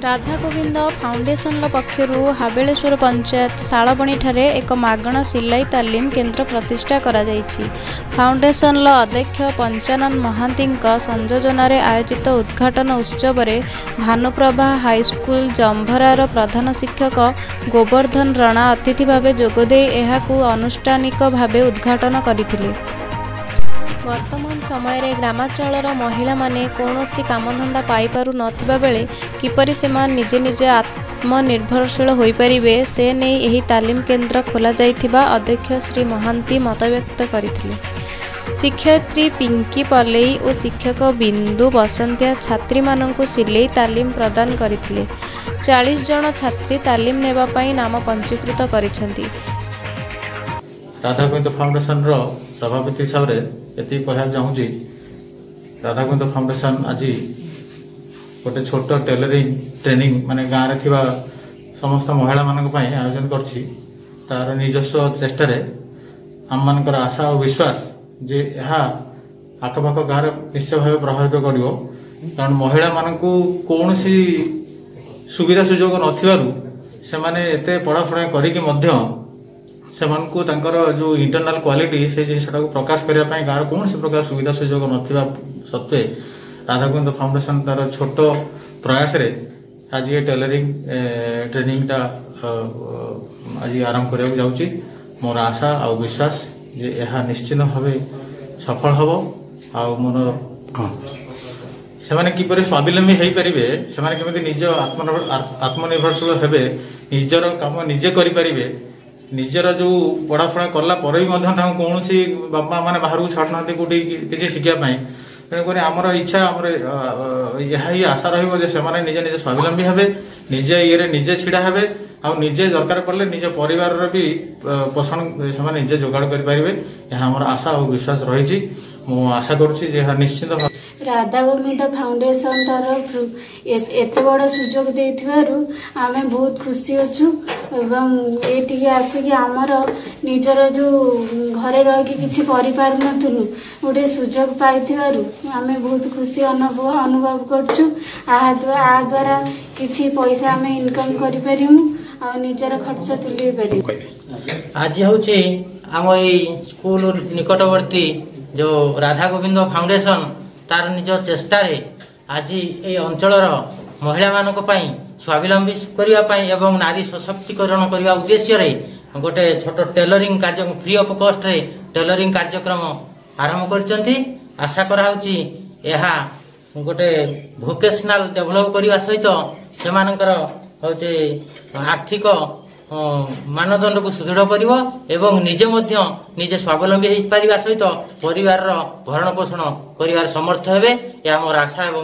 ରାଧା ଗୋବିନ୍ଦ ଫାଉଣ୍ଡେସନର ପକ୍ଷରୁ ହାବେଳେଶ୍ୱର ପଞ୍ଚାୟତ ଶାଳବଣିଠାରେ ଏକ ମାଗଣା ସିଲାଇ ତାଲିମ କେନ୍ଦ୍ର ପ୍ରତିଷ୍ଠା କରାଯାଇଛି। ଫାଉଣ୍ଡେସନର ଅଧ୍ୟକ୍ଷ ପଞ୍ଚାନନ ମହାନ୍ତିଙ୍କ ସଂଯୋଜନାରେ ଆୟୋଜିତ ଉଦ୍ଘାଟନ ଉତ୍ସବରେ ଭାନୁପ୍ରଭା ହାଇସ୍କୁଲ ଜମ୍ଭରାର ପ୍ରଧାନ ଶିକ୍ଷକ ଗୋବର୍ଦ୍ଧନ ରଣା ଅତିଥି ଭାବେ ଯୋଗଦେଇ ଏହାକୁ ଆନୁଷ୍ଠାନିକ ଭାବେ ଉଦ୍ଘାଟନ କରିଥିଲେ। ବର୍ତ୍ତମାନ ସମୟରେ ଗ୍ରାମାଞ୍ଚଳର ମହିଳାମାନେ କୌଣସି କାମଧନ୍ଦା ପାଇପାରୁ ନଥିବା ବେଳେ କିପରି ସେମାନେ ନିଜେ ନିଜେ ଆତ୍ମନିର୍ଭରଶୀଳ ହୋଇପାରିବେ, ସେ ନେଇ ଏହି ତାଲିମ କେନ୍ଦ୍ର ଖୋଲାଯାଇଥିବା ଅଧ୍ୟକ୍ଷ ଶ୍ରୀ ମହାନ୍ତି ମତବ୍ୟକ୍ତ କରିଥିଲେ। ଶିକ୍ଷୟିତ୍ରୀ ପିଙ୍କି ପଲେଇ ଓ ଶିକ୍ଷକ ବିନ୍ଦୁ ବସନ୍ତିଆ ଛାତ୍ରୀମାନଙ୍କୁ ସିଲେଇ ତାଲିମ ପ୍ରଦାନ କରିଥିଲେ। 40 ଜଣ ଛାତ୍ରୀ ତାଲିମ ନେବା ପାଇଁ ନାମ ପଞ୍ଜୀକୃତ କରିଛନ୍ତି। ରାଧାଗୋବିନ୍ଦ ଫାଉଣ୍ଡେସନର ସଭାପତି ହିସାବରେ ଏତିକି କହିବାକୁ ଚାହୁଁଛି, ରାଧାଗୋବିନ୍ଦ ଫାଉଣ୍ଡେସନ ଆଜି ଗୋଟେ ଛୋଟ ଟେଲରିଂ ଟ୍ରେନିଂ ମାନେ ଗାଁରେ ଥିବା ସମସ୍ତ ମହିଳାମାନଙ୍କ ପାଇଁ ଆୟୋଜନ କରିଛି ତାର ନିଜସ୍ୱ ଚେଷ୍ଟାରେ। ଆମମାନଙ୍କର ଆଶା ଓ ବିଶ୍ୱାସ ଯେ ଏହା ଆଖପାଖ ଗାଁରେ ନିଶ୍ଚୟ ଭାବେ ପ୍ରଭାବିତ କରିବ, କାରଣ ମହିଳାମାନଙ୍କୁ କୌଣସି ସୁବିଧା ସୁଯୋଗ ନଥିବାରୁ ସେମାନେ ଏତେ ପଢ଼ାଶୁଣା କରିକି ମଧ୍ୟ ସେମାନଙ୍କୁ ତାଙ୍କର ଯୋଉ ଇଣ୍ଟରନାଲ କ୍ୱାଲିଟି, ସେଇ ଜିନିଷଟାକୁ ପ୍ରକାଶ କରିବା ପାଇଁ ଗାଁର କୌଣସି ପ୍ରକାର ସୁବିଧା ସୁଯୋଗ ନଥିବା ସତ୍ତ୍ୱେ ରାଧାଗୋବିନ୍ଦ ଫାଉଣ୍ଡେସନ ତାର ଛୋଟ ପ୍ରୟାସରେ ଆଜି ଏ ଟେଲରିଂ ଟ୍ରେନିଂଟା ଆଜି ଆରମ୍ଭ କରିବାକୁ ଯାଉଛି। ମୋର ଆଶା ଆଉ ବିଶ୍ୱାସ ଯେ ଏହା ନିଶ୍ଚିତ ଭାବେ ସଫଳ ହେବ ଆଉ ମୋର ସେମାନେ କିପରି ସ୍ୱାବଲମ୍ବୀ ହେଇପାରିବେ, ସେମାନେ କେମିତି ନିଜ ଆତ୍ମନିର୍ଭରଶୀଳ ହେବେ, ନିଜର କାମ ନିଜେ କରିପାରିବେ। ନିଜର ଯୋଉ ପଢ଼ାଶୁଣା କଲା ପରେ ବି ମଧ୍ୟ ତାଙ୍କୁ କୌଣସି ବାପା ମାନେ ବାହାରକୁ ଛାଡୁନାହାନ୍ତି କୋଉଠି କିଛି ଶିଖିବା ପାଇଁ। ତେଣୁକରି ଆମର ଇଚ୍ଛା, ଆମର ଏହା ହିଁ ଆଶା ରହିବ ଯେ ସେମାନେ ନିଜେ ନିଜେ ସ୍ୱାବଲମ୍ବୀ ହେବେ, ନିଜେ ଇଏରେ ନିଜେ ଛିଡା ହେବେ ଆଉ ନିଜେ ଦରକାର ପଡ଼ିଲେ ନିଜ ପରିବାରର ବି ପୋଷଣ ସେମାନେ ନିଜେ ଯୋଗାଡ଼ କରିପାରିବେ। ଏହା ଆମର ଆଶା ଓ ବିଶ୍ୱାସ ରହିଛି। ମୁଁ ଆଶା କରୁଛି ଯେ ଏହା ନିଶ୍ଚିତ ରାଧା ଗୋବିନ୍ଦ ଫାଉଣ୍ଡେସନ ତରଫରୁ ଏତେ ବଡ଼ ସୁଯୋଗ ଦେଇଥିବାରୁ ଆମେ ବହୁତ ଖୁସି ଅଛୁ ଏବଂ ଏଇଠିକି ଆସିକି ଆମର ନିଜର ଯୋଉ ଘରେ ରହିକି କିଛି କରିପାରୁନଥିଲୁ, ଗୋଟେ ସୁଯୋଗ ପାଇଥିବାରୁ ଆମେ ବହୁତ ଖୁସି ଅନୁଭବ କରୁଛୁ। ଏହା ଦ୍ୱାରା କିଛି ପଇସା ଆମେ ଇନକମ୍ କରିପାରିବୁ ଆଉ ନିଜର ଖର୍ଚ୍ଚ ତୁଲେଇ ପାରିବୁ। ଆଜି ହେଉଛି ଆମ ଏଇ ସ୍କୁଲ ନିକଟବର୍ତ୍ତୀ ଯୋଉ ରାଧା ଗୋବିନ୍ଦ ଫାଉଣ୍ଡେସନ ତାର ନିଜ ଚେଷ୍ଟାରେ ଆଜି ଏଇ ଅଞ୍ଚଳର ମହିଳାମାନଙ୍କ ପାଇଁ ସ୍ୱାବଲମ୍ବୀ କରିବା ପାଇଁ ଏବଂ ନାରୀ ସଶକ୍ତିକରଣ କରିବା ଉଦ୍ଦେଶ୍ୟରେ ଗୋଟେ ଛୋଟ ଟେଲରିଂ କାର୍ଯ୍ୟ, ଫ୍ରି ଅଫ୍ କଷ୍ଟରେ ଟେଲରିଂ କାର୍ଯ୍ୟକ୍ରମ ଆରମ୍ଭ କରିଛନ୍ତି। ଆଶା କରାହେଉଛି ଏହା ଗୋଟେ ଭୋକେସନାଲ ଡେଭଲପ କରିବା ସହିତ ସେମାନଙ୍କର ହେଉଛି ଆର୍ଥିକ ମାନଦଣ୍ଡକୁ ସୁଦୃଢ଼ କରିବ ଏବଂ ନିଜେ ମଧ୍ୟ ନିଜେ ସ୍ୱାବଲମ୍ବୀ ହେଇପାରିବା ସହିତ ପରିବାରର ଭରଣ ପୋଷଣ କରିବାର ସମର୍ଥ ହେବେ, ଏହା ମୋର ଆଶା ଏବଂ